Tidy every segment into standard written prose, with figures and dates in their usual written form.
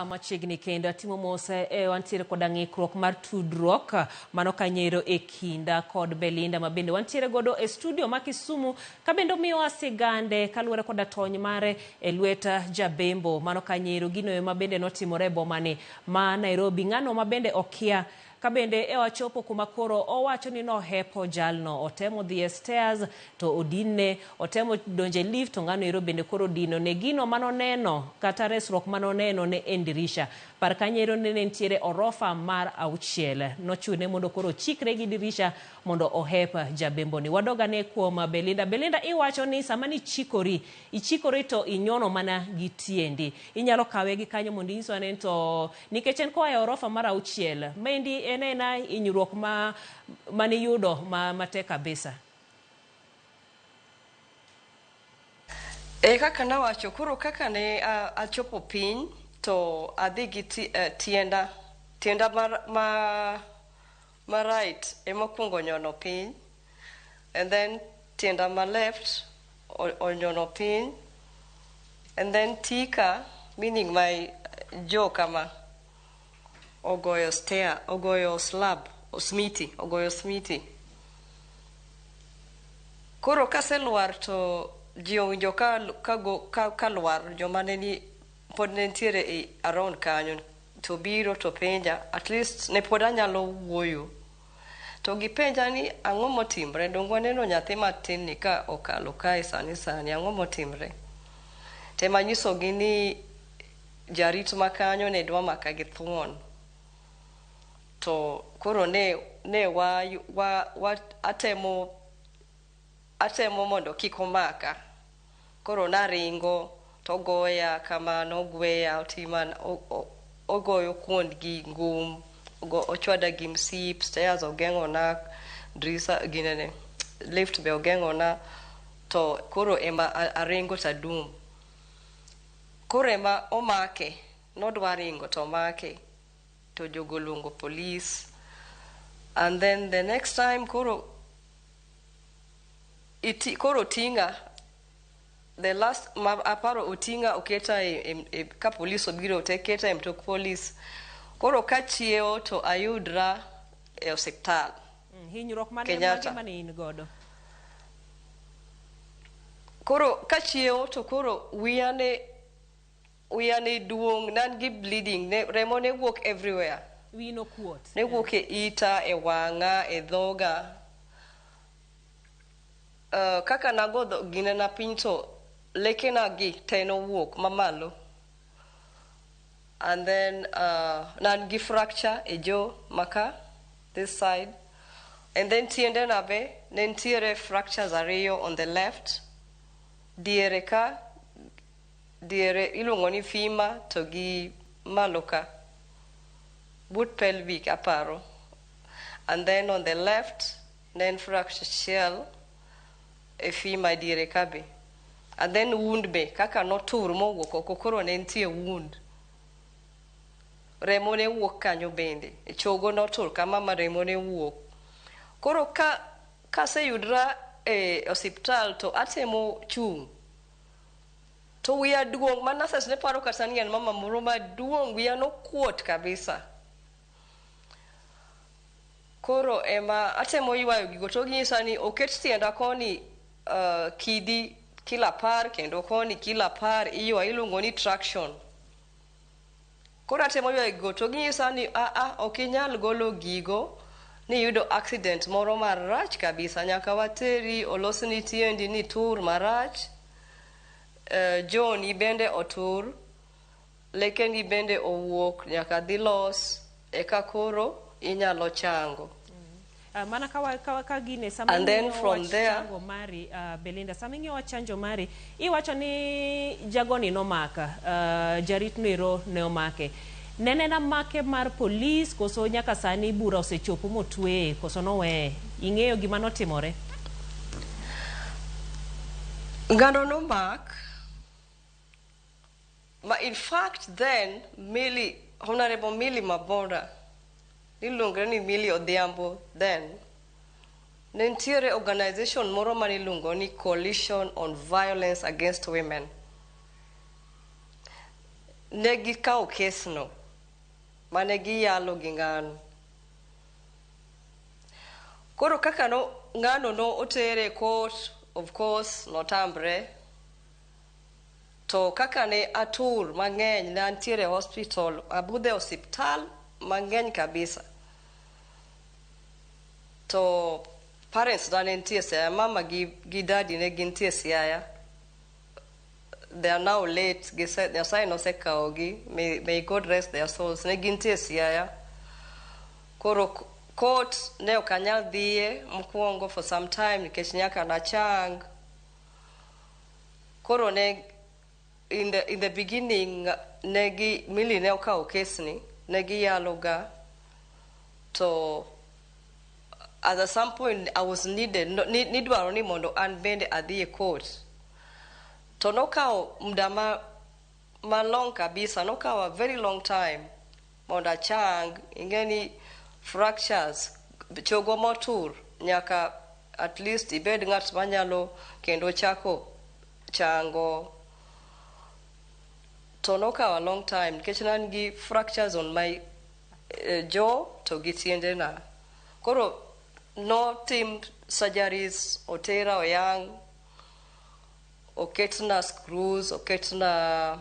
Machiegni kendo atimo mos e wantiere koda ng'ikruok mar tudruok mano kanyero e kinda kod Belinda ma bende wantiere godo e studio ma Kisumu ka bende omiyowa sigande kaluwore koda tony mare e lwet Jabembo mano kanyero gino ma bende notimore e bomani ma Nairobi. Ng'ano ma bende okia ka bende e wachopo kuma koro owacho ni nohepo jalno, otemo dhi e stairs to odinne, otemo donjo e lift to ng'ano ero bende koro odino ne gino manoneno kata resruok manoneno ne en dirisha. Par kanyo ero ne nitiere orofa mar auchiel, nochune mondo koro ochikre gi dirisha mondo ohep jabemboni. Wadog ane kuom Belinda. Belinda, iwacho ni sama nichikori, ichikori to inyono mana gi tiendi. Inyalo kawe gi kanyo mondo inyiswa ni to nikech en koa e orofa mar auchiel, maendi en aena hinyruok ma maniyudo ma matek kabisa. E kaka nawacho, koro kaka ne achopo piny to adhi gi tienda, tienda ma right ema okuongo nyono piny, and then tienda ma left onyono piny, and then tika, meaning my jaw kama, ogoyo stair, ogoyo slab, osmiti, ogoyo smiti. Koro kaselwar to ji owinjo ka lwar, joma ne ni pod ne nitiere e around kanyo to biro to penja, at least ne pod anyalo wuoyo. To gipenja ni ang'o motimre, donge waneno nyathi matin ni ka okalo kae sani sani, ang'o motimre? Tema nyisogi ni jarit makanyo ne dwa maka gi thuon. To koro ne wa atemo mondo kik omaka. Koro naringo to ogoya kamano, ogweya, otima, ogoyo kuond gi ngum, ochwada gi msip, stairs ogeng'ona, drisa ginene, lift be ogeng'ona, to koro ema aringo tadum. Koro ema omake, nodwa ringo to omake, to jogo luongo police. And then the next time koro koro oting'a, the last ma aparo oting'a oketa ka police obiro te keta e mtok police. Koro kachiewo to ayudra e osiptal. Hinyruok mane mage mane in godo? Koro kachiewo to koro wiya ne duong', ne an gi bleeding, remo ne wuok everywhere. Wiyi nokuot? Ne wuok e ita, e wang'a, e dhoga. Kaka nago ginena piny to lekena gi te nowuok mamalo. And then ne an gi fracture e jaw maka, this side. And then tiendena be ne nitiere fractures ariyo on the left. Diere ka, diere iluongo ni femur to gi malo ka. But pelvic aparo. And then on the left, ne en fracture achiel e femur diere ka be. And then wound be, kaka notur mowuok oko, koro ne nitie wound. Remo ne wuok kanyo bende. E chogo notur kama ma remo ne wuok. Koro kaseyudra e osiptal to atemo chung'. To wiya duong', ma nurses ne paro kata ni en mama moro maduong', wiya nokuot kabisa. Koro ema atemo ywayo gigo to ginyisa ni oket tienda koni kidi kilo 10 kendo koni kilo 10 iywa iluongo ni traction. Koro atemo ywayo gigo to ginyisa ni a ok inyal golo gigo ni yudo accident moro marach kabisa, nyaka wateri olosni tiendi ni tur marach, joni bende otur, lekeni bende owuok, nyaka dhi los eka koro inyalo chango. Mana ka gine sama And then from there chango mari, Belinda, sama ing'iyo wach chanjo mari, iwacho ni jagoni nomaka, jarit noero ne omake. Nene en amake mar polis koso nyaka sani bura osechopo motweye koso noweye? Ing'eyo gima notimore? Ng'ano nomak. Ma in fact then Millie, Honorable Millie Mabora, niluongore ni Millie Odhiambo then, ne nitiere organization moro maniluongo ni Coalition on Violence Against Women. Ne gikawo kesno mane giyalo gi ng'ano. Koro kaka no ng'ano no otere e court, of course notamre. To kaka ne atur mang'eny, ne antiere e hospital, abudho e osiptal mang'eny kabisa. To parents na ne nitie Siaya, mama gi daddy ne gintie Siaya. They are now late, gise, Nyasaye nosekawogi, may God rest their souls. Ne gintie Siaya. Koro court ne ok anyal dhiye mokwongo for some time nikech nyaka nachang. Koro ne in the beginning ne gi Milly ne okawo kesni, ne giyalo ga to at some point I was needed no, nidwaro ni mondo an bende adhi e court. To nokawo muda ma long kabisa, nokawo a very long time mondo achang. Ing'e ni fractures, chogo motur, nyaka at least ibed ng'at manyalo kendo chako chango. To nokawo a long time nikech ne an gi fractures on my jaw to gi tiendena. Koro notim surgeries, otera oyang', oketna screws, oketna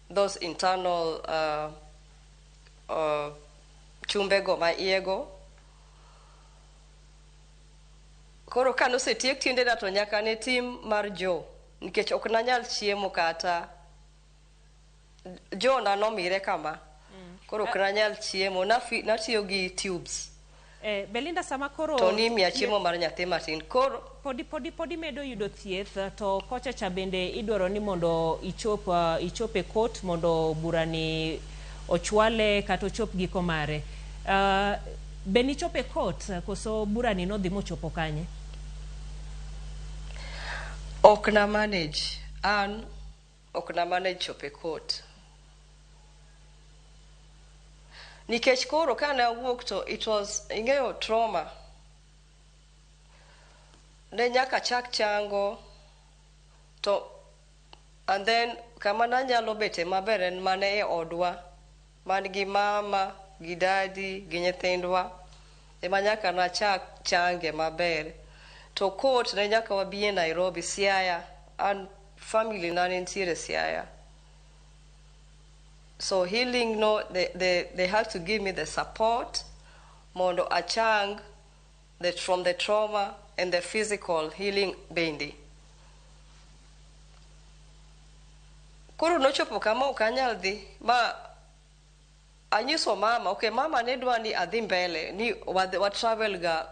those internal chumbego ma iyego. Koro ka nosetiek tiendena to nyaka ne tim mar jaw nikech ok nanyal chiemo kata jaw na nomire kama. Koro ok nanyal chiemo, natiyo gi tubes. Belinda, sama koro To nimiya chiemo mar nyathi matin. Koro podi medo yudo thieth, to kocha cha bende idwaro ni mondo ichop e court mondo burani ochwale kata ochop giko mare. Be nichopo e court koso burani nodhi mochopo kanye? Ok na manage, an ok na manage chopo e court. Nikech koro kane awuok to it was, ing'eyo, trauma. Ne nyaka chak chango to and then kama nanyalo bete maber en mana e odwa man gi mama gi daddy gi nyithindwa ema nyaka nachak change maber. To court ne nyaka wabi e Nairobi, Siaya, an family na ne nitiere Siaya. So healing no, they had to give me the support mondo achang from the trauma and the physical healing bende. Koro nochopo kama ok anyal dhi ma anyiso mama, okay, mama ne dwa ni adhi mbele ni wa travel ga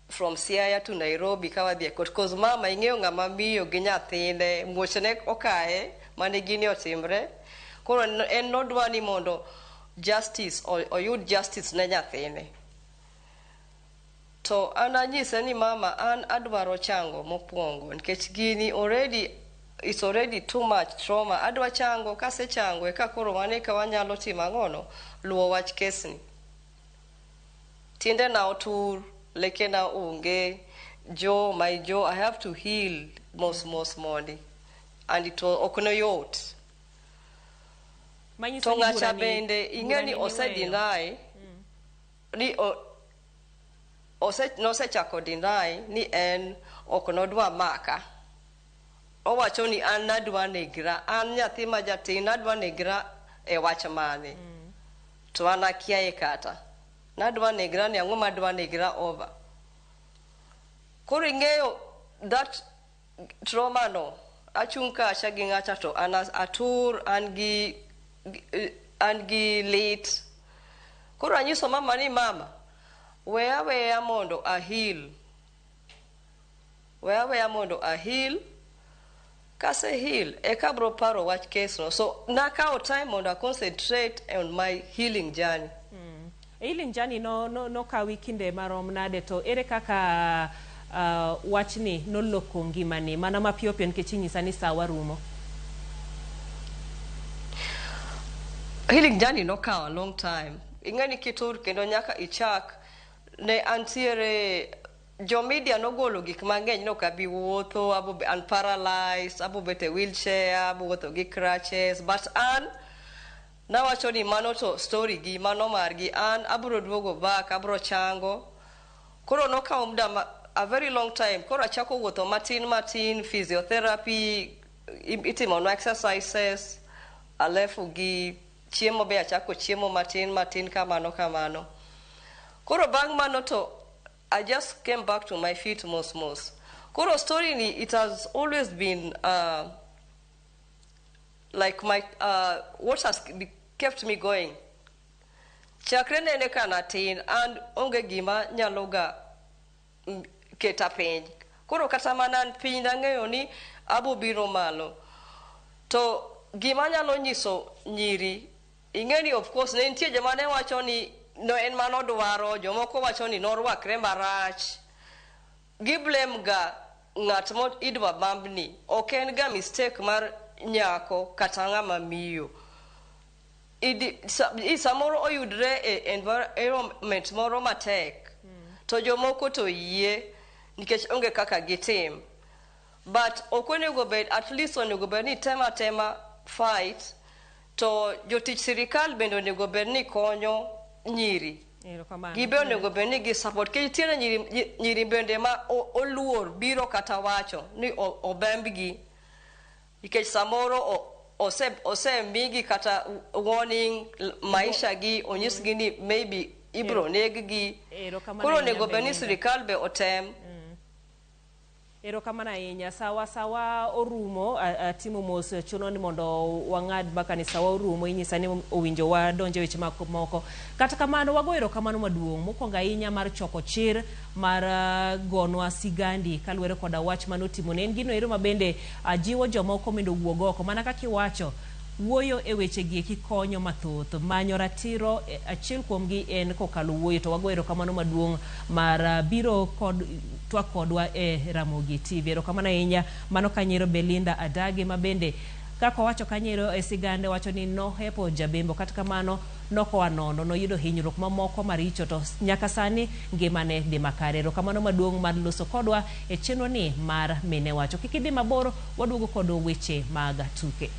from Siaya to Nairobi ka wadhi e court, cause mama, ing'eyo, ng'ama miyo gi nyathine muoch ne okaye mane gini otimre. Koro en nodwa ni mondo justice oyud justice ne nyathine. To an anyise ni mama, an adwaro chango mokwongo nikech gini already, it's already too much trauma. Adwa chango, kasechango eka koro mano eka wanyalo timo ang'ono, luwo wach kesni. Tiendena otur, lekena onge, jaw, my jaw, I have to heal mos mos mondi. And it was, ok noyot. Manyiso To ni ng'acha bende ing'e ni burani ose niweyo. Deny ni nosechako deny ni en ok nodwa maka. Owacho ni an nadwa negra, an nyathi ma jatin nadwa negra e wach mane. To an akiaye kata. Nadwa negra ni ang'o madwa negra over. Koro ing'eyo that trauma no, achung' kacha gi ng'acha to an atur, an gi lit. Koro anyiso mama ni mama, weya aweya mondo a heal. Weya aweya mondo a heal. Kase heal, eka abro paro wach case no. So nakawo time mondo a concentrate on my healing journey. Healing journey no nokawi kinde marom nade, to ere kaka wachni noloko ngimani mana mapiyo piyo, nikech inyisa ni sawa rumo? Healing journey nokawo a long time. Ing'e ni kitur kendo nyaka ichak. Ne antiere jo media nogolo gik mang'eny, nok abi wuotho, abo an paralyzed, abo bet e wheelchair, abo wuotho gi crutches, but an Nawacho ni mano to story gi, mano margi, an abro duogo back, abro chango. Koro nokawo muda ma, a very long time. Koro achako wuotho matin matin, physiotherapy, itimonwa exercises, alafu gi chiemo be achako chiemo matin matin kamano kamano. Koro bang' mano to I just came back to my feet mos mos. Koro story ni, it has always been like my what has kept me going. Chakre nene ka natin, an onge gima nyalo ga keta piny. Koro kata mana an piny nang'eyo ni abo biro malo. To gima nyalo nyiso nyiri, ing'e ni of course ne nitie joma ne wacho ni no en mano dwaro, jomoko wacho ni norwakre marach. Gi blame ga ng'at mo idwa bambni. Ok en ga mistake mar nyako kata ng'ama miyo. Samoro oyudre e environment moro matek to jomoko to yie nikech onge kaka gitim, but ok onego bed, at least onego bed ni tema tema fight. To jotich sirikal bende onego bed ni konyo nyiri. Erokamano. Gibe onego bed ni gi support nikech nitiere nyiri, nyiri bende ma oluor biro kata wacho ni obembgi nikech samoro osemigi kata warning, maisha gi onyisgi ni maybe ibro neg-gi. Erokamano Koro ahinya, onego bed ni Belinda. sirikal be otem. Erokamano ahinya. Sawa sawa orumo, atimo mos, chuno ni mondo wang'ad mbaka ni sawa orumo, inyisa ni owinjo wadonje weche moko. Kata kamano wago erokamano maduong' mokwongo ahinya mar choko chir mar gonwa sigandi kaluwore koda wach manotimo ne en gino ero mabende jiwo jomoko mondo owuog oko mana kaka iwacho wuoyo e weche gi eki konyo mathoth manyo ratiro achiel kuomgi en kokalo wuoyo. To wago erokamano maduong' mar biro kod twak kodwa e Ramogi TV. Erokamano ahinya. Mano kanyiero Belinda Adagi, ma bende kaka owacho kanyiero e sigande wacho ni nohepo jabembo, kata kamano nokoa nono noyudo hinyruok mamoko maricho to nyaka sani ngimane dhi makare. Erokamano maduong' mar loso kodwa e chenro ni mar Mine Wacho. Kik idhi mabor, waduogo kod weche mag tuke.